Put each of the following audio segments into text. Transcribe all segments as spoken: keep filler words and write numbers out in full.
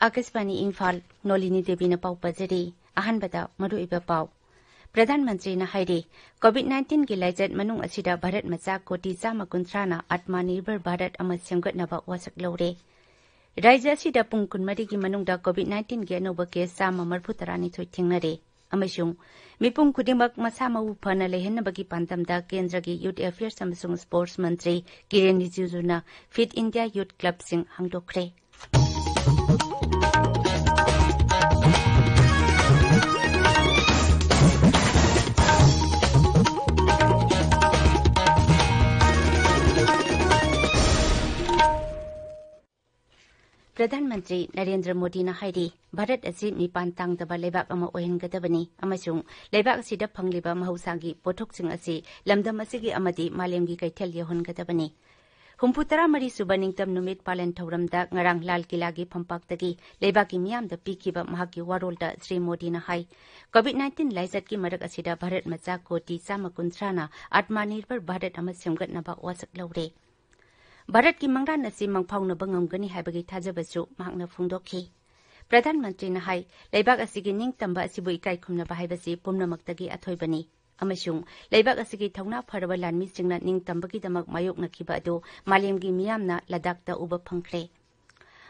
ꯑꯥꯀꯥꯁꯕꯥꯅꯤ ꯏꯝꯐꯥꯜ, ꯅꯣꯂꯤꯅꯤ ꯗꯦꯕꯤꯅ ꯄꯥꯎ ꯄꯥꯖꯔꯤ꯫ ꯑꯍꯥꯟꯕꯗ ꯃꯔꯨꯑꯣꯏꯕ ꯄꯥꯎ꯫ ꯄ꯭ꯔꯙꯥꯟ ꯃꯟꯇ꯭ꯔꯤꯅ ꯍꯥꯏꯔꯤ, ꯀꯣꯚꯤꯗ ꯅꯥꯏꯟꯇꯤꯟꯒꯤ ꯂꯥꯏꯆꯠ ꯃꯅꯨꯡ ꯑꯁꯤꯗ ꯚꯥꯔꯠ ꯃꯆꯥ ꯀꯣꯇꯤ ꯆꯥꯝꯃ ꯀꯨꯟꯊ꯭ꯔꯥꯅ ꯑꯥꯠꯃ ꯅꯤꯔꯚꯔ ꯚꯥꯔꯠ ꯑꯃ ꯁꯦꯝꯒꯠꯅꯕ ꯋꯥꯁꯛ ꯂꯧꯔꯦ꯫ ꯔꯥꯖ꯭ꯌ ꯑꯁꯤꯗ ꯄꯨꯡ ꯀꯨꯟꯃꯔꯤꯒꯤ ꯃꯅꯨꯡꯗ ꯀꯣꯚꯤꯗ ꯅꯥꯏꯟꯇꯤꯟꯒꯤ ꯑꯅꯧꯕ ꯀꯦꯁ ꯆꯥꯝꯃ ꯃꯔꯤꯐꯨ ꯇꯔꯥꯅꯤꯊꯣꯏ ꯊꯦꯡꯅꯔꯦ꯫ ꯑꯃꯁꯨꯡ ꯃꯤꯄꯨꯝ ꯈꯨꯗꯤꯡꯃꯛ ꯃꯁꯥ ꯃꯎ ꯐꯅ ꯂꯩꯍꯟꯅꯕꯒꯤ ꯄꯥꯟꯗꯝꯗ ꯀꯦꯟꯗ꯭ꯔꯒꯤ ꯌꯨꯊ ꯑꯦꯐꯤꯌꯔꯁ ꯑꯃꯁꯨꯡ ꯁ꯭ꯄꯣꯔꯠꯁ ꯃꯟꯇ꯭ꯔꯤ ꯀꯤꯔꯦꯟ ꯔꯤꯖꯤꯖꯨꯅ fit India youth ꯀ꯭ꯂꯕꯁꯤꯡ ꯍꯥꯡꯗꯣꯛꯈ꯭ꯔꯦ꯫ Pradhan Mantri Narendra ꯃꯣꯗꯤꯅ ꯍꯥꯏꯔꯤ, ꯚꯥꯔꯠ ꯑꯁꯤ ꯃꯤꯄꯥꯟ ꯇꯥꯡꯗꯕ ꯂꯩꯕꯥꯛ ꯑꯃ ꯑꯣꯏꯍꯟꯒꯗꯕꯅꯤ ꯑꯃꯁꯨꯡ ꯂꯩꯕꯥꯛ ꯑꯁꯤꯗ ꯐꯪꯂꯤꯕ ꯃꯍꯧꯁꯥꯒꯤ ꯄꯣꯠꯊꯣꯛꯁꯤꯡ ꯑꯁꯤ ꯂꯝꯗꯝ ꯑꯁꯤꯒꯤ ꯑꯃꯗꯤ ꯃꯥꯂꯦꯝꯒꯤ ꯀꯩꯊꯦꯜ ꯌꯧꯍꯟꯒꯗꯕꯅꯤ꯫ ꯍꯨꯝꯐꯨ ꯇꯔꯥꯃꯔꯤ ꯁꯨꯕ ꯅꯤꯡꯇꯝ ꯅꯨꯃꯤꯠ ꯄꯥꯂꯟ ꯊꯧꯔꯝꯗ ꯉꯔꯥꯡ ꯂꯥꯜ ꯀꯤꯂꯥꯒꯤ ꯐꯝꯄꯥꯛꯇꯒꯤ ꯂꯩꯕꯥꯛꯀꯤ ꯃꯤꯌꯥꯝꯗ ꯄꯤꯈꯤꯕ ꯃꯍꯥꯛꯀꯤ ꯋꯥꯔꯣꯜꯗ ꯁ꯭ꯔꯤ ꯃꯣꯗꯤꯅ ꯍꯥꯏ, ꯀꯣꯚꯤꯗ ꯅꯥꯏꯟꯇꯤꯟ ꯂꯥꯏꯆꯠꯀꯤ ꯃꯔꯛ ꯑꯁꯤꯗ ꯚꯥꯔꯠ ꯃꯆꯥ ꯀꯣꯇꯤ ꯆꯥꯝꯃ ꯀꯨꯟꯊ꯭ꯔꯥꯅ ꯑꯥꯠꯃ ꯅꯤꯔꯚꯔ ꯚꯥꯔꯠ ꯑꯃ ꯁꯦꯝꯒꯠꯅꯕ ꯋꯥꯁꯛ ꯂꯧꯔꯦ꯫ ꯚꯥꯔꯠꯀꯤ ꯃꯪꯂꯥꯟ ꯑꯁꯤ ꯃꯪꯐꯥꯎꯅꯕ ꯉꯝꯒꯅꯤ ꯍꯥꯏꯕꯒꯤ ꯊꯥꯖꯕꯁꯨ ꯃꯍꯥꯛꯅ ꯐꯣꯡꯗꯣꯛꯈꯤ꯫ ꯄ꯭ꯔꯙꯥꯟ ꯃꯟꯇ꯭ꯔꯤꯅ ꯍꯥꯏ, ꯂꯩꯕꯥꯛ ꯑꯁꯤꯒꯤ ꯅꯤꯡꯇꯝꯕ ꯑꯁꯤꯕꯨ ꯏꯀꯥꯏ ꯈꯨꯝꯅꯕ ꯍꯥꯏꯕꯁꯤ ꯄꯨꯝꯅꯃꯛꯇꯒꯤ ꯑꯊꯣꯏꯕꯅꯤ ꯑꯃꯁꯨꯡ ꯂꯩꯕꯥꯛ ꯑꯁꯤꯒꯤ ꯊꯧꯅꯥ ꯐꯔꯕ ꯂꯥꯟꯃꯤꯁꯤꯡꯅ ꯅꯤꯡꯇꯝꯕꯒꯤꯗꯃꯛ ꯃꯥꯌꯣꯛꯅꯈꯤꯕ ꯑꯗꯨ ꯃꯥꯂꯦꯝꯒꯤ ꯃꯤꯌꯥꯝꯅ ꯂꯗꯥꯈꯇ ꯎꯕ ꯐꯪꯈ꯭ꯔꯦ꯫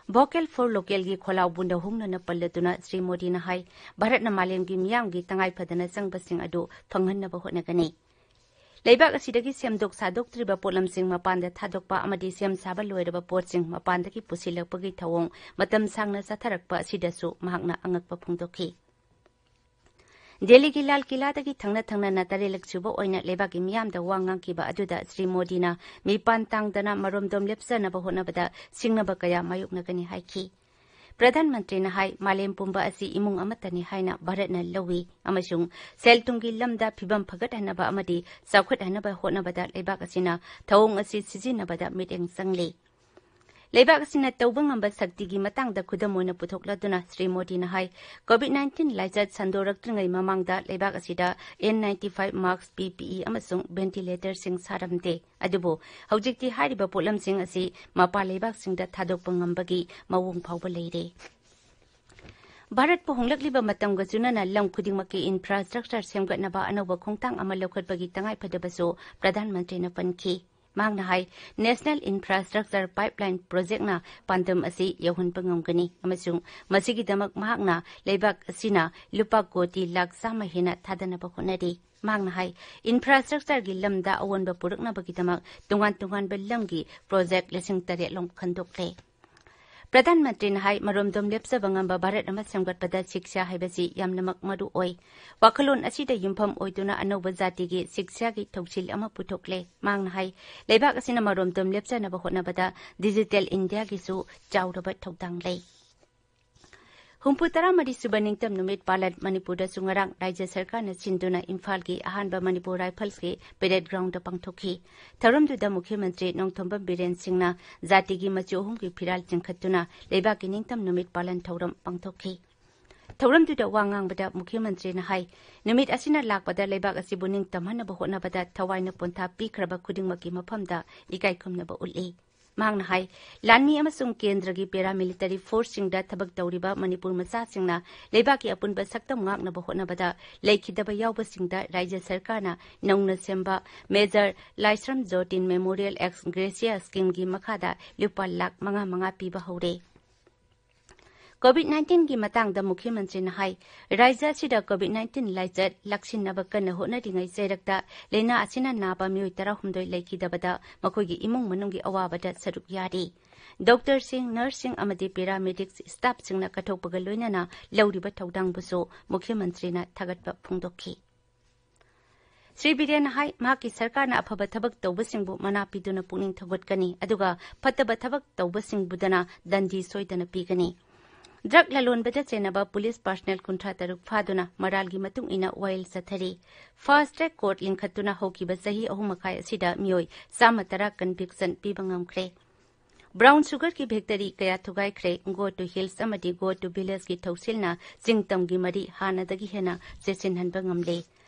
ꯚꯣꯀꯦꯜ ꯐꯣꯔ ꯂꯣꯀꯦꯜꯒꯤ ꯈꯣꯜꯂꯥꯎꯕꯨ ꯅꯧꯍꯧꯅꯅ ꯄꯜꯂꯗꯨꯅ ꯁ꯭ꯔꯤ ꯃꯣꯗꯤꯅ ꯍꯥꯏ, ꯚꯥꯔꯠꯅ ꯃꯥꯂꯦꯝꯒꯤ ꯃꯤꯌꯥꯝꯒꯤ ꯇꯉꯥꯏꯐꯗꯅ ꯆꯪꯕꯁꯤꯡ ꯑꯗꯨ ꯐꯪꯍꯟꯅꯕ ꯍꯣꯠꯅꯒꯅꯤ꯫ ꯂꯩꯕꯥꯛ ꯑꯁꯤꯗꯒꯤ ꯁꯦꯝꯗꯣꯛ ꯁꯥꯗꯣꯛꯇ꯭ꯔꯤꯕ ꯄꯣꯠꯂꯝꯁꯤꯡ ꯃꯄꯥꯟꯗ ꯊꯥꯗꯣꯛꯄ ꯑꯃꯗꯤ ꯁꯦꯝ ꯁꯥꯕ ꯂꯣꯏꯔꯕ ꯄꯣꯠꯁꯤꯡ ꯃꯄꯥꯟꯗꯒꯤ ꯄꯨꯁꯤꯜꯂꯛꯄꯒꯤ ꯊꯧꯑꯣꯡ ꯃꯇꯝ ꯁꯥꯡꯅ ꯆꯠꯊꯔꯛꯄ ꯑꯁꯤꯗꯁꯨ ꯃꯍꯥꯛꯅ ꯑꯉꯛꯄ ꯐꯣꯡꯗꯣꯛꯈꯤ꯫ ꯗꯦꯜꯂꯤꯒꯤ ꯂꯥꯜ ꯀꯤꯂꯥꯗꯒꯤ ꯊꯪꯅ ꯊꯪꯅꯅ ꯇꯔꯦꯠꯂꯛ ꯁꯨꯕ ꯑꯣꯏꯅ ꯂꯩꯕꯥꯛꯀꯤ ꯃꯤꯌꯥꯝꯗ ꯋꯥ ꯉꯥꯡꯈꯤꯕ ꯑꯗꯨꯗ ꯁ꯭ꯔꯤ ꯃꯣꯗꯤꯅ ꯃꯤꯄꯥꯟ ꯇꯥꯡꯗꯅ ꯃꯔꯣꯝꯗꯣꯝ ꯂꯦꯞꯆꯅꯕ ꯍꯣꯠꯅꯕꯗ ꯁꯤꯡꯅꯕ ꯀꯌꯥ ꯃꯥꯌꯣꯛꯅꯒꯅꯤ ꯍꯥꯏꯈꯤ꯫ ꯄ꯭ꯔꯙꯥꯟ ꯃꯟꯇ꯭ꯔꯤꯅ ꯍꯥꯏ, ꯃꯥꯂꯦꯝ ꯄꯨꯝꯕ ꯑꯁꯤ ꯏꯃꯨꯡ ꯑꯃꯠꯇꯅꯤ ꯍꯥꯏꯅ ꯚꯥꯔꯠꯅ ꯂꯧꯏ ꯑꯃꯁꯨꯡ ꯁꯦꯜ ꯊꯨꯝꯒꯤ ꯂꯝꯗ ꯐꯤꯕꯝ ꯐꯒꯠꯍꯟꯅꯕ ꯑꯃꯗꯤ ꯆꯥꯎꯈꯠꯍꯟꯅꯕ ꯍꯣꯠꯅꯕꯗ ꯂꯩꯕꯥꯛ ꯑꯁꯤꯅ ꯊꯧꯑꯣꯡ ꯑꯁꯤ ꯁꯤꯖꯤꯟꯅꯕꯗ ꯃꯤꯠꯌꯦꯡ ꯆꯪꯂꯤ꯫ ꯂꯩꯕꯥꯛ ꯑꯁꯤꯅ ꯇꯧꯕ ꯉꯝꯕ ꯁꯛꯇꯤꯒꯤ ꯃꯇꯥꯡꯗ ꯈꯨꯗꯝ ꯑꯣꯏꯅ ꯄꯨꯊꯣꯛꯂꯗꯨꯅ ꯁ꯭ꯔꯤ ꯃꯣꯗꯤꯅ ꯍꯥꯏ, ꯀꯣꯚꯤꯗ ꯅꯥꯏꯟꯇꯤꯟ ꯂꯥꯏꯆꯠ ꯁꯟꯗꯣꯔꯛꯇ꯭ꯔꯤꯉꯩ ꯃꯃꯥꯡꯗ ꯂꯩꯕꯥꯛ ꯑꯁꯤꯗ and ninety five mask, P P E ꯑꯃꯁꯨꯡ ꯚꯦꯟꯇꯤꯂꯦꯇꯔꯁꯤꯡ ꯁꯥꯔꯝꯗꯦ꯫ ꯑꯗꯨꯕꯨ ꯍꯧꯖꯤꯛꯇꯤ ꯍꯥꯏꯔꯤꯕ ꯄꯣꯠꯂꯝꯁꯤꯡ ꯑꯁꯤ ꯃꯄꯥꯟ ꯂꯩꯕꯥꯛꯁꯤꯡꯗ ꯊꯥꯗꯣꯛꯄ ꯉꯝꯕꯒꯤ ꯃꯑꯣꯡ ꯐꯥꯎꯕ ꯂꯩꯔꯦ꯫ ꯚꯥꯔꯠꯄꯨ ꯍꯣꯡꯂꯛꯂꯤꯕ ꯃꯇꯝꯒ ꯆꯨꯅꯅ ꯂꯝ ꯈꯨꯗꯤꯡꯃꯛꯀꯤ ꯏꯟꯐ꯭ꯔꯥꯁ꯭ꯇ꯭ꯔꯛꯆꯔ ꯁꯦꯝꯒꯠꯅꯕ ꯑꯅꯧꯕ ꯈꯣꯡꯊꯥꯡ ꯑꯃ ꯂꯧꯈꯠꯄꯒꯤ ꯇꯉꯥꯏꯐꯗꯕꯁꯨ ꯄ꯭ꯔꯙꯥꯟ ꯃꯟꯇ꯭ꯔꯤꯅ ꯄꯟꯈꯤ꯫ ꯃꯍꯥꯛꯅ ꯍꯥꯏ, ꯅꯦꯁꯅꯦꯜ ꯏꯟꯐ꯭ꯔꯥꯁ꯭ꯇ꯭ꯔꯛꯆꯔ ꯄꯥꯏꯞꯂꯥꯏꯟ ꯄ꯭ꯔꯣꯖꯦꯛꯅ ꯄꯥꯟꯗꯝ ꯑꯁꯤ ꯌꯧꯍꯟꯕ ꯉꯝꯒꯅꯤ ꯑꯃꯁꯨꯡ ꯃꯁꯤꯒꯤꯗꯃꯛ ꯃꯍꯥꯛꯅ ꯂꯩꯕꯥꯛ ꯑꯁꯤꯅ ꯂꯨꯄꯥ ꯀꯣꯇꯤ ꯂꯥꯈ ꯆꯥꯝꯃ ꯍꯦꯟꯅ ꯊꯥꯗꯅꯕ ꯍꯣꯠꯅꯔꯤ꯫ ꯃꯍꯥꯛꯅ ꯍꯥꯏ, ꯏꯟꯐ꯭ꯔꯥꯁ꯭ꯇ꯭ꯔꯛꯆꯔꯒꯤ ꯂꯝꯗ ꯑꯑꯣꯟꯕ ꯄꯨꯔꯛꯅꯕꯒꯤꯗꯃꯛ ꯇꯣꯉꯥꯟ ꯇꯣꯉꯥꯟꯕ ꯂꯝꯒꯤ ꯄ꯭ꯔꯣꯖꯦꯛ ꯂꯤꯁꯤꯡ ꯇꯔꯦꯠ ꯂꯣꯝ ꯈꯟꯗꯣꯛꯂꯦ꯫ ꯄ꯭ꯔꯙꯥꯟ ꯃꯟꯇ꯭ꯔꯤꯅ ꯍꯥꯏ, ꯃꯔꯣꯝꯗꯣꯝ ꯂꯦꯞꯆꯕ ꯉꯝꯕ ꯚꯥꯔꯠ ꯑꯃ ꯁꯦꯝꯒꯠꯄꯗ ꯁꯤꯛꯁꯥ ꯍꯥꯏꯕꯁꯤ ꯌꯥꯝꯅꯃꯛ ꯃꯔꯨ ꯑꯣꯏ꯫ ꯋꯥꯈꯜꯂꯣꯟ ꯑꯁꯤꯗ ꯌꯨꯝꯐꯝ ꯑꯣꯏꯗꯨꯅ ꯑꯅꯧꯕ ꯖꯥꯇꯤꯒꯤ ꯁꯤꯛꯁꯥꯒꯤ ꯊꯧꯁꯤꯜ ꯑꯃ ꯄꯨꯊꯣꯛꯂꯦ꯫ ꯃꯍꯥꯛꯅ ꯍꯥꯏ, ꯂꯩꯕꯥꯛ ꯑꯁꯤꯅ ꯃꯔꯣꯝꯗꯣꯝ ꯂꯦꯞꯆꯅꯕ ꯍꯣꯠꯅꯕꯗ ꯗꯤꯖꯤꯇꯦꯜ ꯏꯟꯗꯤꯌꯥꯒꯤꯁꯨ ꯆꯥꯎꯔꯕ ꯊꯧꯗꯥꯡ ꯂꯩ꯫ ꯍꯨꯝꯐꯨ ꯇꯔꯥꯃꯔꯤ ꯁꯨꯕ ꯅꯤꯡꯇꯝ ꯅꯨꯃꯤꯠ ꯄꯥꯂꯟ ꯃꯅꯤꯄꯨꯔꯗꯁꯨ ꯉꯔꯥꯡ ꯔꯥꯖ꯭ꯌ ꯁꯔꯀꯥꯔꯅ ꯁꯤꯟꯗꯨꯅ ꯏꯝꯐꯥꯜꯒꯤ ꯑꯍꯥꯟꯕ ꯃꯅꯤꯄꯨꯔ ꯔꯥꯏꯐꯜꯁꯀꯤ ꯄꯦꯔꯦꯗ ꯒ꯭ꯔꯥꯎꯟꯗ ꯄꯥꯡꯊꯣꯛꯈꯤ꯫ ꯊꯧꯔꯝꯗꯨꯗ ꯃꯨꯈ꯭ꯌ ꯃꯟꯇ꯭ꯔꯤ ꯅꯣꯡꯊꯣꯝꯕꯝ ꯕꯤꯔꯦꯟ ꯁꯤꯡꯅ ꯖꯥꯇꯤꯒꯤ ꯃꯆꯨ ꯑꯍꯨꯝꯒꯤ ꯐꯤꯔꯥꯜ ꯆꯤꯡꯈꯠꯇꯨꯅ ꯂꯩꯕꯥꯛꯀꯤ ꯅꯤꯡꯇꯝ ꯅꯨꯃꯤꯠ ꯄꯥꯂꯟ ꯊꯧꯔꯝ ꯄꯥꯡꯊꯣꯛꯈꯤ꯫ ꯊꯧꯔꯝꯗꯨꯗ ꯋꯥ ꯉꯥꯡꯕꯗ ꯃꯨꯈ꯭ꯌ ꯃꯟꯇ꯭ꯔꯤꯅ ꯍꯥꯏ, ꯅꯨꯃꯤꯠ ꯑꯁꯤꯅ ꯂꯥꯛꯄꯗ ꯂꯩꯕꯥꯛ ꯑꯁꯤꯕꯨ ꯅꯤꯡꯇꯝꯍꯟꯅꯕ ꯍꯣꯠꯅꯕꯗ ꯊꯋꯥꯏꯅ ꯄꯣꯟꯊꯥ ꯄꯤꯈ꯭ꯔꯕ ꯈꯨꯗꯤꯡꯃꯛꯀꯤ ꯃꯐꯝꯗ ꯏꯀꯥꯏ ꯈꯨꯝꯅꯕ ꯎꯠꯂꯤ꯫ ꯃꯍꯥꯛꯅ ꯍꯥꯏ, ꯂꯥꯟꯃꯤ ꯑꯃꯁꯨꯡ ꯀꯦꯟꯗ꯭ꯔꯒꯤ ꯄꯦꯔꯥꯃꯤꯂꯤꯇꯔꯤ ꯐꯣꯔꯁꯁꯤꯡꯗ ꯊꯕꯛ ꯇꯧꯔꯤꯕ ꯃꯅꯤꯄꯨꯔ ꯃꯆꯥꯁꯤꯡꯅ ꯂꯩꯕꯥꯛꯀꯤ ꯑꯄꯨꯟꯕ ꯁꯛꯇꯝ ꯉꯥꯛꯅꯕ ꯍꯣꯠꯅꯕꯗ ꯂꯩꯈꯤꯗꯕ ꯌꯥꯎꯕꯁꯤꯡꯗ ꯔꯥꯖ꯭ꯌ ꯁꯔꯀꯥꯔꯅ ꯅꯧꯅ ꯁꯦꯝꯕ ꯃꯦꯖꯔ ꯂꯥꯏꯁ꯭ꯔꯝ ꯖꯣꯇꯤꯟ ꯃꯦꯃꯣꯔꯤꯌꯦꯜ ꯑꯦꯛꯁ ꯒ꯭ꯔꯦꯁꯤꯌꯥ ꯁ꯭ꯀꯤꯝꯒꯤ ꯃꯈꯥꯗ ꯂꯨꯄꯥ ꯂꯥꯈ ꯃꯉꯥ ꯃꯉꯥ ꯄꯤꯕ ꯍꯧꯔꯦ꯫ ꯀꯣꯚꯤꯗ ꯅꯥꯏꯟꯇꯤꯟꯒꯤ ꯃꯇꯥꯡꯗ ꯃꯨꯈ꯭ꯌ ꯃꯟꯇ꯭ꯔꯤꯅ ꯍꯥꯏ, ꯔꯥꯖ꯭ꯌ ꯑꯁꯤꯗ ꯀꯣꯚꯤꯗ ꯅꯥꯏꯟꯇꯤꯟ ꯂꯥꯏꯆꯠ ꯂꯥꯛꯁꯤꯟꯅꯕ ꯀꯟꯅ ꯍꯣꯠꯅꯔꯤꯉꯩ ꯆꯩꯔꯛꯇ ꯂꯥꯏꯅꯥ ꯑꯁꯤꯅ ꯅꯥꯕ ꯃꯤꯑꯣꯏ ꯇꯔꯥꯍꯨꯝꯗꯣꯏ ꯂꯩꯈꯤꯗꯕꯗ ꯃꯈꯣꯏꯒꯤ ꯏꯃꯨꯡ ꯃꯅꯨꯡꯒꯤ ꯑꯋꯥꯕꯗ ꯁꯔꯨꯛ ꯌꯥꯔꯤ꯫ ꯗꯣꯛꯇꯔꯁꯤꯡ, ꯅꯔꯁꯁꯤꯡ ꯑꯃꯗꯤ ꯄꯦꯔꯥꯃꯦꯗꯤꯛꯁ ꯁ꯭ꯇꯥꯐꯁꯤꯡꯅ ꯀꯠꯊꯣꯛꯄꯒ ꯂꯣꯏꯅꯅ ꯂꯧꯔꯤꯕ ꯊꯧꯗꯥꯡꯕꯨꯁꯨ ꯃꯨꯈ꯭ꯌ ꯃꯟꯇ꯭ꯔꯤꯅ ꯊꯥꯒꯠꯄ ꯐꯣꯡꯗꯣꯛꯈꯤ꯫ ꯁ꯭ꯔꯤ ꯕꯤꯔꯦꯟꯅ ꯍꯥꯏ, ꯃꯍꯥꯛꯀꯤ ꯁꯔꯀꯥꯔꯅ ꯑꯐꯕ ꯊꯕꯛ ꯇꯧꯕꯁꯤꯡꯕꯨ ꯃꯅꯥ ꯄꯤꯗꯨꯅ ꯄꯨꯛꯅꯤꯡ ꯊꯧꯒꯠꯀꯅꯤ, ꯑꯗꯨꯒ ꯐꯠꯇꯕ ꯊꯕꯛ ꯇꯧꯕꯁꯤꯡꯕꯨꯗꯅ ꯗꯟꯗꯤ ꯁꯣꯏꯗꯅ ꯄꯤꯒꯅꯤ꯫ ꯗ꯭ꯔꯒ ꯂꯂꯣꯟꯕꯗ ꯆꯦꯟꯅꯕ ꯄꯨꯂꯤꯁ ꯄꯥꯔꯁꯅꯦꯜ ꯀꯨꯟꯊ꯭ꯔꯥ ꯇꯔꯨꯛ ꯐꯥꯗꯨꯅ ꯃꯔꯥꯜꯒꯤ ꯃꯇꯨꯡ ꯏꯟꯅ ꯋꯥꯌꯦꯜ ꯆꯠꯊꯔꯤ꯫ ꯐꯥꯁꯠ ꯇ꯭ꯔꯦꯛ ꯀꯣꯔꯠ ꯂꯤꯡꯈꯠꯇꯨꯅ ꯍꯧꯈꯤꯕ ꯆꯍꯤ ꯑꯍꯨꯝ ꯃꯈꯥꯏ ꯑꯁꯤꯗ ꯃꯤꯑꯣꯏ ꯆꯥꯝꯃ ꯇꯔꯥ ꯀꯟꯚꯤꯛꯁꯟ ꯄꯤꯕ ꯉꯝꯈ꯭ꯔꯦ꯫ ꯕ꯭ꯔꯥꯎꯟ ꯁꯨꯒꯔꯒꯤ ꯐꯦꯛꯇꯔꯤ ꯀꯌꯥ ꯊꯨꯒꯥꯏꯈ꯭ꯔꯦ꯫ ꯒꯣ ꯇꯨ ꯍꯤꯜꯁ ꯑꯃꯗꯤ ꯒꯣ ꯇꯨ ꯚꯤꯂꯦꯖꯀꯤ ꯊꯧꯁꯤꯜꯅ ꯆꯤꯡ ꯇꯝꯒꯤ ꯃꯔꯤ ꯍꯥꯟꯅꯗꯒꯤ ꯍꯦꯟꯅ ꯆꯦꯠꯁꯤꯟꯍꯟꯕ ꯉꯝꯂꯦ꯫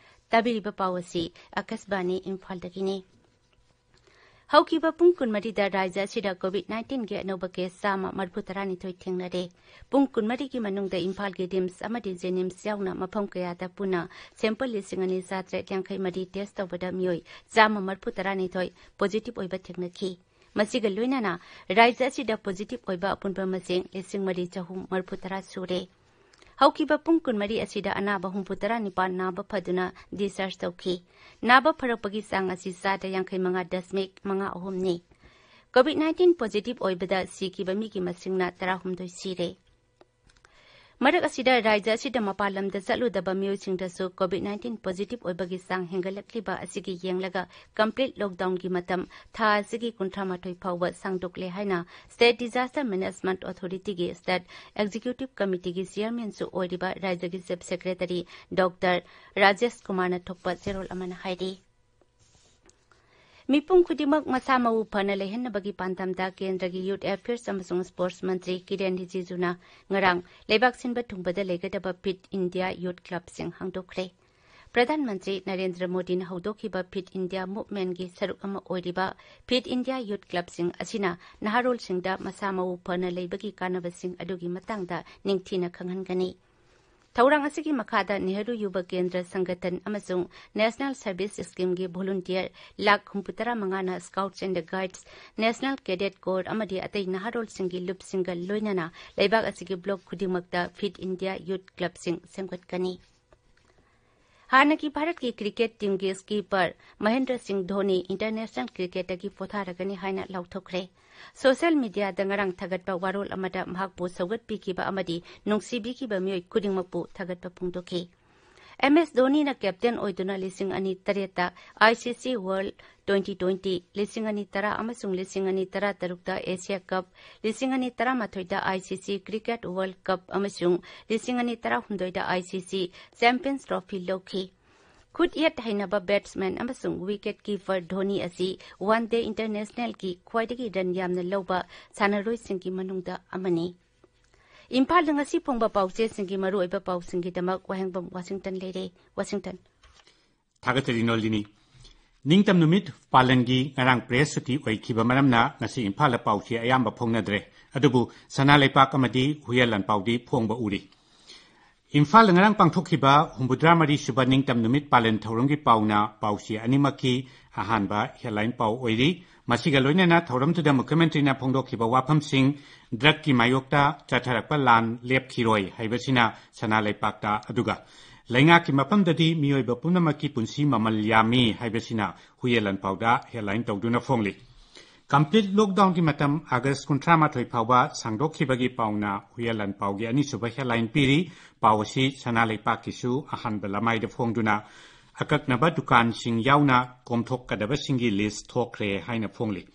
ꯇꯥꯕꯤꯔꯤꯕ ꯄꯥꯎ ꯑꯁꯤ ꯑꯀꯥꯁꯕꯥꯅꯤ ꯏꯝꯐꯥꯜꯗꯒꯤꯅꯤ꯫ ꯍꯧꯈꯤꯕ ꯄꯨꯡ ꯀꯨꯟꯃꯔꯤꯗ ꯔꯥꯖ꯭ꯌ ꯑꯁꯤꯗ COVID nineteenꯒꯤ ꯑꯅꯧꯕ case ꯆꯥꯝꯃ ꯃꯔꯤꯐꯨ ꯇꯔꯥꯅꯤꯊꯣꯏ ꯊꯦꯡꯅꯔꯦ꯫ ꯄꯨꯡ ꯀꯨꯟꯃꯔꯤꯒꯤ ꯃꯅꯨꯡꯗ ꯏꯝꯐꯥꯜꯒꯤ RIMS ꯑꯃꯗꯤ JNIMS ꯌꯥꯎꯅ ꯃꯐꯝ ꯀꯌꯥꯗ ꯄꯨꯟꯅ sample ꯂꯤꯁꯤꯡ ꯑꯅꯤ ꯆꯥꯇ꯭ꯔꯦꯠ ꯌꯥꯡꯈꯩ ꯃꯔꯤ test ꯇꯧꯕꯗ ꯃꯤꯑꯣꯏ ꯆꯥꯝꯃ ꯃꯔꯤꯐꯨ ꯇꯔꯥꯅꯤꯊꯣꯏ positive ꯑꯣꯏꯕ ꯊꯦꯡꯅꯈꯤ꯫ ꯃꯁꯤꯒ ꯂꯣꯏꯅꯅ ꯔꯥꯖ꯭ꯌ ꯑꯁꯤꯗ positive ꯑꯣꯏꯕ ꯑꯄꯨꯟꯕ ꯃꯁꯤꯡ ꯂꯤꯁꯤꯡ ꯃꯔꯤ ꯆꯍꯨꯝ ꯃꯔꯤꯐꯨ ꯇꯔꯥ ꯁꯨꯔꯦ꯫ ꯍꯧꯈꯤꯕ ꯄꯨꯡ ꯀꯨꯟꯃꯔꯤ ꯑꯁꯤꯗ ꯑꯅꯥꯕ ꯍꯨꯝꯐꯨ ꯇꯔꯥ ꯅꯤꯄꯥꯟ ꯅꯥꯕ ꯐꯗꯨꯅ discharge ꯇꯧꯈꯤ꯫ ꯅꯥꯕ ꯐꯔꯛꯄꯒꯤ ꯆꯥꯡ ꯑꯁꯤ ꯆꯥꯗ ꯌꯥꯡꯈꯩ ꯃꯉꯥ ꯗꯁꯃꯤꯛ ꯃꯉꯥ ꯑꯍꯨꯝꯅꯤ꯫ COVID nineteen positive ꯑꯣꯏꯕꯗ ꯁꯤꯈꯤꯕ ꯃꯤꯒꯤ ꯃꯁꯤꯡꯅ ꯇꯔꯥꯍꯨꯝꯗꯣꯏ ꯁꯤꯔꯦ꯫ ꯃꯔꯛ ꯑꯁꯤꯗ ꯔꯥꯖ꯭ꯌ ꯑꯁꯤꯗ ꯃꯄꯥꯟ ꯂꯝꯗ ꯆꯠꯂꯨꯗꯕ ꯃꯤꯑꯣꯏꯁꯤꯡꯗꯁꯨ COVID nineteen positive ꯑꯣꯏꯕꯒꯤ ꯆꯥꯡ ꯍꯦꯟꯒꯠꯂꯛꯂꯤꯕ ꯑꯁꯤꯒꯤ ꯌꯦꯡꯂꯒ complete lockdownꯒꯤ ꯃꯇꯝ ꯊꯥ ꯑꯁꯤꯒꯤ ꯀꯨꯟꯊ꯭ꯔꯥ ꯃꯥꯊꯣꯏ ꯐꯥꯎꯕ ꯁꯥꯡꯗꯣꯛꯂꯦ ꯍꯥꯏꯅ State Disaster Management Authorityꯒꯤ State Executive Committeeꯒꯤ Chairmanꯁꯨ ꯑꯣꯏꯔꯤꯕ ꯔꯥꯖ꯭ꯌꯒꯤ Chief Secretary Doctor ꯔꯥꯖꯦꯁ ꯀꯨꯃꯥꯔꯅ ꯊꯣꯛꯄ ꯆꯦꯔꯣꯜ ꯑꯃꯅ ꯍꯥꯏꯔꯤ꯫ ꯃꯤꯄꯨꯝ ꯈꯨꯗꯤꯡꯃꯛ ꯃꯁꯥ ꯃꯎ ꯐꯅ ꯂꯩꯍꯟꯅꯕꯒꯤ ꯄꯥꯟꯗꯝꯗ ꯀꯦꯟꯗ꯭ꯔꯒꯤ Youth Affairs ꯑꯃꯁꯨꯡ Sports ꯃꯟꯇ꯭ꯔꯤ ꯀꯤꯔꯦꯟ ꯔꯤꯖꯤꯖꯨꯅ ꯉꯔꯥꯡ ꯂꯩꯕꯥꯛ ꯁꯤꯟꯕ ꯊꯨꯡꯕꯗ ꯂꯩꯒꯗꯕ Fit India Youth Clubꯁꯤꯡ ꯍꯥꯡꯗꯣꯛꯈ꯭ꯔꯦ꯫ Pradhan Mantri Narendra ꯃꯣꯗꯤꯅ ꯍꯧꯗꯣꯛꯈꯤꯕ Fit India Movementꯀꯤ ꯁꯔꯨꯛ ꯑꯃ ꯑꯣꯏꯔꯤꯕ Fit India Youth Clubꯁꯤꯡ ꯑꯁꯤꯅ ꯅꯍꯥꯔꯣꯜꯁꯤꯡꯗ ꯃꯁꯥ ꯃꯎ ꯐꯅ ꯂꯩꯕꯒꯤ ꯀꯥꯟꯅꯕꯁꯤꯡ ꯑꯗꯨꯒꯤ ꯃꯇꯥꯡꯗ ꯅꯤꯡꯊꯤꯅ ꯈꯪꯍꯟꯒꯅꯤ꯫ ꯊꯧꯔꯥꯡ ꯑꯁꯤꯒꯤ ꯃꯈꯥꯗ ꯅꯦꯍꯔꯨ ꯌꯨꯕ ꯀꯦꯟꯗ꯭ꯔ ꯁꯪꯒꯊꯟ ꯑꯃꯁꯨꯡ National Service Schemeꯒꯤ volunteer ꯂꯥꯈ ꯍꯨꯝꯐꯨꯇꯔꯥ ꯃꯉꯥꯅ Scouts and Guides, National Cadet Corps ꯑꯃꯗꯤ ꯑꯇꯩ ꯅꯍꯥꯔꯣꯜꯁꯤꯡꯒꯤ ꯂꯨꯞꯁꯤꯡꯒ ꯂꯣꯏꯅꯅ ꯂꯩꯕꯥꯛ ꯑꯁꯤꯒꯤ block ꯈꯨꯗꯤꯡꯃꯛꯇ Fit India Youth Clubꯁꯤꯡ ꯁꯦꯝꯒꯠꯀꯅꯤ꯫ ꯍꯥꯟꯅꯒꯤ ꯚꯥꯔꯠꯀꯤ cricket teamꯒꯤ skipper ꯃꯍꯦꯟꯗ꯭ꯔ ꯁꯤꯡ ꯙꯣꯅꯤ international cricketꯇꯒꯤ ꯄꯣꯊꯥꯔꯒꯅꯤ ꯍꯥꯏꯅ ꯂꯥꯎꯊꯣꯛꯈ꯭ꯔꯦ꯫ Social mediaꯗ ꯉꯔꯥꯡ ꯊꯥꯒꯠꯄ ꯋꯥꯔꯣꯜ ꯑꯃꯗ ꯃꯍꯥꯛꯄꯨ ꯁꯧꯒꯠꯄꯤꯈꯤꯕ ꯑꯃꯗꯤ ꯅꯨꯡꯁꯤꯕꯤꯈꯤꯕ ꯃꯤꯑꯣꯏ ꯈꯨꯗꯤꯡꯃꯛꯄꯨ ꯊꯥꯒꯠꯄ ꯐꯣꯡꯗꯣꯛꯈꯤ꯫ ꯑꯦꯝ ꯑꯦꯁ ꯙꯣꯅꯤꯅ captain ꯑꯣꯏꯗꯨꯅ ꯂꯤꯁꯤꯡ ꯑꯅꯤ ꯇꯔꯦꯠꯇ ICC World Twenty Twenty, ꯂꯤꯁꯤꯡ ꯑꯅꯤ ꯇꯔꯥ ꯑꯃꯁꯨꯡ ꯂꯤꯁꯤꯡ ꯑꯅꯤ ꯇꯔꯥꯇꯔꯨꯛꯇ Asia Cup, ꯂꯤꯁꯤꯡ ꯑꯅꯤ ꯇꯔꯥꯃꯥꯊꯣꯏꯗ ICC Cricket World Cup ꯑꯃꯁꯨꯡ ꯂꯤꯁꯤꯡ ꯑꯅꯤ ꯇꯔꯥꯍꯨꯝꯗꯣꯏꯗ ICC Champions Trophy ꯂꯧꯈꯤ꯫ ꯈꯨꯠ ꯌꯦꯠ ꯍꯩꯅꯕ batsman ꯑꯃꯁꯨꯡ wicket keeper ꯙꯣꯅꯤ ꯑꯁꯤ one day internationalꯒꯤ ꯈ꯭ꯋꯥꯏꯗꯒꯤ run ꯌꯥꯝꯅ ꯂꯧꯕ ꯁꯥꯟꯅꯔꯣꯏꯁꯤꯡꯒꯤ ꯃꯅꯨꯡꯗ ꯑꯃꯅꯤ꯫ ꯏꯝꯐꯥꯜꯗ ꯉꯁꯤ ꯐꯣꯡꯕ ꯄꯥꯎꯆꯦꯁꯤꯡꯒꯤ ꯃꯔꯨꯑꯣꯏꯕ ꯄꯥꯎꯁꯤꯡꯒꯤꯗꯃꯛ ꯋꯥꯍꯦꯡꯕꯝ ꯋꯥꯁꯤꯡꯇꯟ ꯂꯩꯔꯦ꯫ ꯋꯥꯁꯤꯡꯇꯟ꯫ ꯊꯥꯒꯠꯆꯔꯤ ꯅꯣꯂꯤꯅꯤ꯫ ꯅꯤꯡꯇꯝ ꯅꯨꯃꯤꯠ ꯄꯥꯂꯟꯒꯤ ꯉꯔꯥꯡ ꯄ꯭ꯔꯦꯁ ꯁꯨꯇꯤ ꯑꯣꯏꯈꯤꯕ ꯃꯔꯝꯅ ꯉꯁꯤ ꯏꯝꯐꯥꯜꯗ ꯄꯥꯎꯆꯦ ꯑꯌꯥꯝꯕ ꯐꯣꯡꯅꯗ꯭ꯔꯦ꯫ ꯑꯗꯨꯕꯨ ꯁꯅꯥ ꯂꯩꯄꯥꯛ ꯑꯃꯗꯤ ꯍꯨꯌꯦꯟ ꯂꯥꯟꯄꯥꯎꯗꯤ ꯐꯣꯡꯕ ꯎꯔꯤ꯫ ꯏꯝꯐꯥꯜꯗ ꯉꯔꯥꯡ ꯄꯥꯡꯊꯣꯛꯈꯤꯕ ꯍꯨꯝꯐꯨꯇꯔꯥ ꯃꯔꯤ ꯁꯨꯕ ꯅꯤꯡꯇꯝ ꯅꯨꯃꯤꯠ ꯄꯥꯂꯟ ꯊꯧꯔꯝꯒꯤ ꯄꯥꯎꯅ ꯄꯥꯎꯆꯦ ꯑꯅꯤꯃꯛꯀꯤ ꯑꯍꯥꯟꯕ ꯍꯦꯗꯂꯥꯏꯟ ꯄꯥꯎ ꯑꯣꯏꯔꯤ꯫ ꯃꯁꯤꯒ ꯂꯣꯏꯅꯅ ꯊꯧꯔꯝꯗꯨꯗ ꯃꯨꯈ꯭ꯌꯃꯟꯇ꯭ꯔꯤꯅ ꯐꯣꯡꯗꯣꯛꯈꯤꯕ ꯋꯥꯐꯝꯁꯤꯡ, ꯗ꯭ꯔꯒꯀꯤ ꯃꯥꯌꯣꯛꯇ ꯆꯠꯊꯔꯛꯄ ꯂꯥꯟ ꯂꯦꯞꯈꯤꯔꯣꯏ ꯍꯥꯏꯕꯁꯤꯅ ꯁꯅꯥ ꯂꯩꯄꯥꯛꯇ, ꯑꯗꯨꯒ ꯂꯩꯉꯥꯛꯀꯤ ꯃꯐꯝꯗꯗꯤ ꯃꯤꯑꯣꯏꯕ ꯄꯨꯝꯅꯃꯛꯀꯤ ꯄꯨꯟꯁꯤ ꯃꯃꯜ ꯌꯥꯝꯃꯤ ꯍꯥꯏꯕꯁꯤꯅ ꯍꯨꯌꯦꯟ ꯂꯥꯟꯄꯥꯎꯗ ꯍꯦꯗꯂꯥꯏꯟ ꯇꯧꯗꯨꯅ ꯐꯣꯡꯂꯤ꯫ ꯀꯝꯄ꯭ꯂꯤꯠ ꯂꯣꯛꯗꯥꯎꯟꯒꯤ ꯃꯇꯝ ꯑꯥꯒꯁ ꯀꯨꯟꯊ꯭ꯔꯥ ꯃꯥꯊꯣꯏ ꯐꯥꯎꯕ ꯁꯥꯡꯗꯣꯛꯈꯤꯕꯒꯤ ꯄꯥꯎꯅ ꯍꯨꯌꯦꯟ ꯂꯥꯟꯄꯥꯎꯒꯤ ꯑꯅꯤꯁꯨꯕ ꯍꯦꯗꯂꯥꯏꯟ ꯄꯤꯔꯤ꯫ ꯄꯥꯎ ꯑꯁꯤ ꯁꯅꯥ ꯂꯩꯄꯥꯛꯀꯤꯁꯨ ꯑꯍꯥꯟꯕ ꯂꯃꯥꯏꯗ ꯐꯣꯡꯗꯨꯅ ꯑꯀꯛꯅꯕ ꯗꯨꯀꯥꯟꯁꯤꯡ ꯌꯥꯎꯅ ꯀꯣꯝꯊꯣꯛꯀꯗꯕꯁꯤꯡꯒꯤ ꯂꯤꯁ ꯊꯣꯛꯈ꯭ꯔꯦ ꯍꯥꯏꯅ ꯐꯣꯡꯂꯤ꯫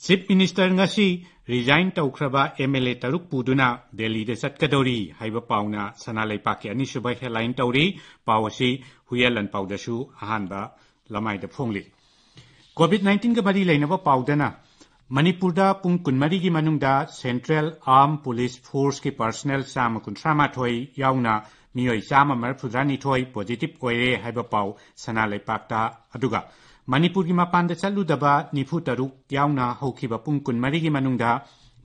ꯆꯤꯐ ꯃꯤꯅꯤꯁꯇꯔ ꯉꯁꯤ ꯔꯤꯖꯥꯏꯟ ꯇꯧꯈ꯭ꯔꯕ ꯑꯦꯝ ꯑꯦꯜ ꯑꯦ ꯇꯔꯨꯛ ꯄꯨꯗꯨꯅ ꯗꯦꯜꯂꯤꯗ ꯆꯠꯀꯗꯧꯔꯤ ꯍꯥꯏꯕ ꯄꯥꯎꯅ ꯁꯅꯥ ꯂꯩꯄꯥꯛꯀꯤ ꯑꯅꯤꯁꯨꯕ ꯍꯦꯗꯂꯥꯏꯟ ꯇꯧꯔꯤ꯫ ꯄꯥꯎ ꯑꯁꯤ ꯍꯨꯌꯦꯟ ꯂꯥꯟꯄꯥꯎꯗꯁꯨ ꯑꯍꯥꯟꯕ ꯂꯃꯥꯏꯗ ꯐꯣꯡꯂꯤ꯫ ꯀꯣꯚꯤꯗ ꯅꯥꯏꯟꯇꯤꯟꯒ ꯃꯔꯤ ꯂꯩꯅꯕ ꯄꯥꯎꯗꯅ ꯃꯅꯤꯄꯨꯔꯗ ꯄꯨꯡ ꯀꯨꯟꯃꯔꯤꯒꯤ ꯃꯅꯨꯡꯗ ꯁꯦꯟꯇ꯭ꯔꯦꯜ ꯑꯥꯔꯝ ꯄꯨꯂꯤꯁ ꯐꯣꯔꯁꯀꯤ ꯄꯔꯁꯅꯦꯜ ꯆꯥꯝꯃ ꯀꯨꯟꯊ꯭ꯔꯥ ꯃꯥꯊꯣꯏ ꯌꯥꯎꯅ ꯃꯤꯑꯣꯏ ꯆꯥꯝꯃ ꯃꯔꯤꯐꯨꯇꯔꯥꯅꯤꯊꯣꯏ ꯄꯣꯖꯤꯇꯤꯚ ꯑꯣꯏꯔꯦ ꯍꯥꯏꯕ ꯄꯥꯎ ꯁꯅꯥ ꯂꯩꯄꯥꯛꯇ, ꯑꯗꯨꯒ ꯃꯅꯤꯄꯨꯔꯒꯤ ꯃꯄꯥꯟꯗ ꯆꯠꯂꯨꯗꯕ ꯅꯤꯐꯨ ꯇꯔꯨꯛ ꯌꯥꯎꯅ ꯍꯧꯈꯤꯕ ꯄꯨꯡ ꯀꯨꯟꯃꯔꯤꯒꯤ ꯃꯅꯨꯡꯗ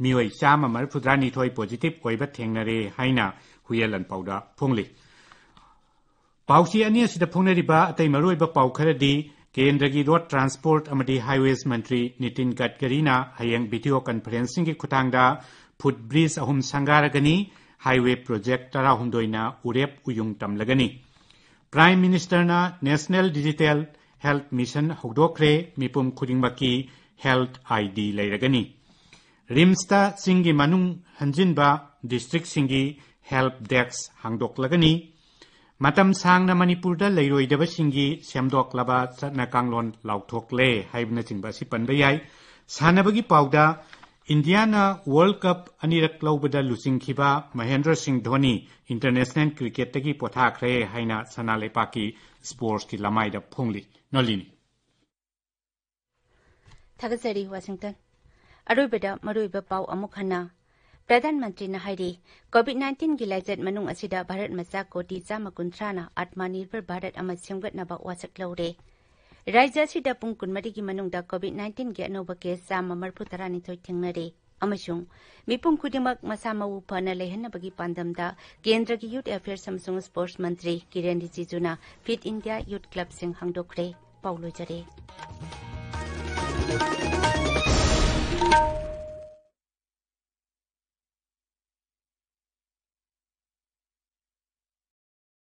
ꯃꯤꯑꯣꯏ ꯆꯥꯝꯃ ꯃꯔꯤꯐꯨꯇꯔꯥꯅꯤꯊꯣꯏ ꯄꯣꯖꯤꯇꯤꯚ ꯑꯣꯏꯕ ꯊꯦꯡꯅꯔꯦ ꯍꯥꯏꯅ ꯍꯨꯌꯦꯟ ꯂꯥꯟꯄꯥꯎꯗ ꯐꯣꯡꯂꯤ꯫ ꯄꯥꯎꯆꯦ ꯑꯅꯤ ꯑꯁꯤꯗ ꯐꯣꯡꯅꯔꯤꯕ ꯑꯇꯩ ꯃꯔꯨꯑꯣꯏꯕ ꯄꯥꯎ ꯈꯔꯗꯤ, ꯀꯦꯟꯗ꯭ꯔꯒꯤ ꯔꯣꯗ ꯇ꯭ꯔꯥꯟꯁꯄꯣꯔꯠ ꯑꯃꯗꯤ ꯍꯥꯏꯋꯦꯁ ꯃꯟꯇ꯭ꯔꯤ ꯅꯤꯇꯤꯟ ꯒꯗꯀꯔꯤꯅ ꯍꯌꯦꯡ ꯚꯤꯗꯤꯑꯣ ꯀꯟꯐꯔꯦꯟꯁꯤꯡꯒꯤ ꯈꯨꯠꯊꯥꯡꯗ ꯐꯨꯠ ꯕ꯭ꯔꯤꯖ ꯑꯍꯨꯝ ꯁꯪꯒꯥꯔꯒꯅꯤ, ꯍꯥꯏꯋꯦ ꯄ꯭ꯔꯣꯖꯦꯛ ꯇꯔꯥꯍꯨꯝꯗꯣꯏꯅ ꯎꯔꯦꯞ ꯎꯌꯨꯡ ꯇꯝꯂꯒꯅꯤ꯫ ꯄ꯭ꯔꯥꯏꯝ ꯃꯤꯅꯤꯁꯇꯔꯅ ꯅꯦꯁꯅꯦꯜ ꯗꯤꯖꯤꯇꯦꯜ ꯍꯦꯜꯊ ꯃꯤꯁꯟ ꯍꯧꯗꯣꯛꯈ꯭ꯔꯦ, ꯃꯤꯄꯨꯝ ꯈꯨꯗꯤꯡꯃꯛꯀꯤ ꯍꯦꯜꯊ ꯑꯥꯏ ꯗꯤ ꯂꯩꯔꯒꯅꯤ꯫ ꯔꯤꯝꯁꯇ ꯆꯤꯡꯒꯤ ꯃꯅꯨꯡ ꯍꯟꯖꯤꯟꯕ ꯗꯤꯁꯇ꯭ꯔꯤꯛꯁꯤꯡꯒꯤ ꯍꯦꯜꯞ ꯗꯦꯛꯁ ꯍꯥꯡꯗꯣꯛꯂꯒꯅꯤ꯫ ꯃꯇꯝ ꯁꯥꯡꯅ ꯃꯅꯤꯄꯨꯔꯗ ꯂꯩꯔꯣꯏꯗꯕꯁꯤꯡꯒꯤ ꯁꯦꯝꯗꯣꯛꯂꯕ ꯆꯠꯅ ꯀꯥꯡꯂꯣꯟ ꯂꯥꯎꯊꯣꯛꯂꯦ ꯍꯥꯏꯕꯅꯆꯤꯡꯕ ꯑꯁꯤ ꯄꯟꯕ ꯌꯥꯏ꯫ ꯁꯥꯟꯅꯕꯒꯤ ꯄꯥꯎꯗ, ꯏꯟꯗꯤꯌꯥꯅ ꯋꯥꯔꯜꯗ ꯀꯞ ꯑꯅꯤꯔꯛ ꯂꯧꯕꯗ ꯂꯨꯆꯤꯡꯈꯤꯕ ꯃꯍꯦꯟꯗ꯭ꯔ ꯁꯤꯡ ꯙꯣꯅꯤ ꯏꯟꯇꯔꯅꯦꯁꯅꯦꯜ ꯀ꯭ꯔꯤꯀꯦꯠꯇꯒꯤ ꯄꯣꯊꯥꯈ꯭ꯔꯦ ꯍꯥꯏꯅ ꯁꯅꯥ ꯂꯩꯄꯥꯛꯀꯤ ꯁ꯭ꯄꯣꯔꯠꯁꯀꯤ ꯂꯃꯥꯏꯗ ꯐꯣꯡꯂꯤ꯫ ꯅꯣꯂꯤꯅꯤ꯫ ꯊꯥꯒꯠꯆꯔꯤ, ꯋꯥꯁꯤꯡꯇꯟ꯫ ꯑꯔꯣꯏꯕꯗ ꯃꯔꯨꯑꯣꯏꯕ ꯄꯥꯎ ꯑꯃꯨꯛ ꯍꯟꯅ꯫ ꯄ꯭ꯔꯙꯥꯟ ꯃꯟꯇ꯭ꯔꯤꯅ ꯍꯥꯏꯔꯤ, ꯀꯣꯚꯤꯗ ꯅꯥꯏꯟꯇꯤꯟꯒꯤ ꯂꯥꯏꯆꯠ ꯃꯅꯨꯡ ꯑꯁꯤꯗ ꯚꯥꯔꯠ ꯃꯆꯥ ꯀꯣꯇꯤ ꯆꯥꯝꯃ ꯀꯨꯟꯊ꯭ꯔꯥꯅ ꯑꯥꯠꯃꯅꯤꯔꯚꯔ ꯚꯥꯔꯠ ꯑꯃ ꯁꯦꯝꯒꯠꯅꯕ ꯋꯥꯁꯛ ꯂꯧꯔꯦ꯫ ꯔꯥꯖ꯭ꯌ ꯑꯁꯤꯗ ꯄꯨꯡ ꯀꯨꯟꯃꯔꯤꯒꯤ ꯃꯅꯨꯡꯗ ꯀꯣꯚꯤꯗ ꯅꯥꯏꯟꯇꯤꯟꯒꯤ ꯑꯅꯧꯕ ꯀꯦꯁ ꯆꯥꯝꯃ ꯃꯔꯤꯐꯨ ꯇꯔꯥꯅꯤꯊꯣꯏ ꯊꯦꯡꯅꯔꯦ꯫ ꯑꯃꯁꯨꯡ ꯃꯤꯄꯨꯝ ꯈꯨꯗꯤꯡꯃꯛ ꯃꯁꯥ ꯃꯎ ꯐꯅ ꯂꯩꯍꯟꯅꯕꯒꯤ ꯄꯥꯟꯗꯝꯗ ꯀꯦꯟꯗ꯭ꯔꯒꯤ ꯌꯨꯊ ꯑꯦꯐꯤꯌꯔꯁ ꯑꯃꯁꯨꯡ ꯁ꯭ꯄꯣꯔꯠꯁ ꯃꯟꯇ꯭ꯔꯤ ꯀꯤꯔꯦꯟ ꯔꯤꯖꯤꯖꯨꯅ ꯐꯤꯠ ꯏꯟꯗꯤꯌꯥ ꯌꯨꯊ ꯀ꯭ꯂꯕꯁꯤꯡ ꯍꯥꯡꯗꯣꯛꯈ꯭ꯔꯦ꯫ ꯄꯥꯎ ꯂꯣꯏꯖꯔꯦ꯫